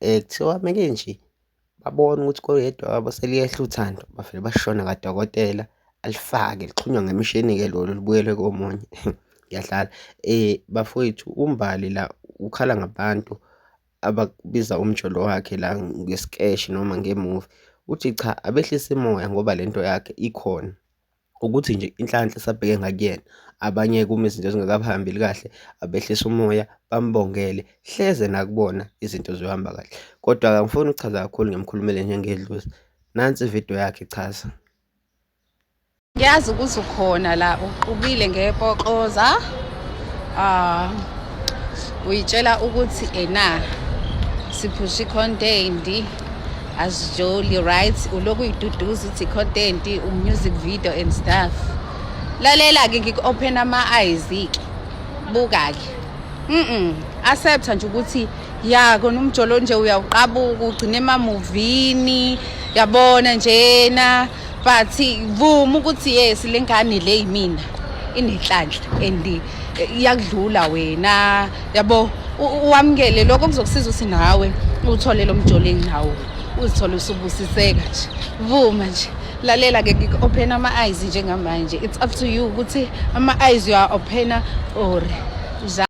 Kuthiwa meke nje babona ukuthi koyedwa wabo seliyehla uthando, bavele bashona kadokotela alifake lixhunywa ngemishini-ke lolu libuyele komunye. Ngiyadlala. Bafowethu uMbali la ukhala ngabantu ababiza umjolo wakhe la ngesikeshi noma ngemuvi. Uthi cha, abehlise imoya ngoba lento yakhe ikhona. Ukuthi nje inhlanhla isabheke ngakuyena. Abanye-ke uma izinto zingakabahambeli kahle abehlise umoya bambongele hleze nakubona izinto ziyohamba kahle. Kodwa-ke angifuni ukuchaza kakhulu ngimkhulumele njengedlozi. Nansi ividiyo yakhe ichaza. Ngiyazi ukuthi ukhona la uqubile ngepoxoza ah uyitshela ukuthi ena siphusha i-content asijoli, right? Ulokhu uyiduduza uthi content, music video and stuff. Lalela-ke, ngiku-open ama-eyes-ke, buka-ke. Accepta nje ukuthi ya kona umjolo nje uyawuqabuka ugcine emamuvini, yabona njena, but vuma ukuthi yes, le ngane le yimina inenhlanhla and iyakudlula wena, yabo. Uwamukele lokho, kuzokusiza ukuthi nawe uthole lo mjolo enginawo, uzithole usubusiseka nje. Vuma nje, lalela-ke, ngiku-open ama-eyes njengamanje. It's up to you ukuthi ama-eyes uya-opena or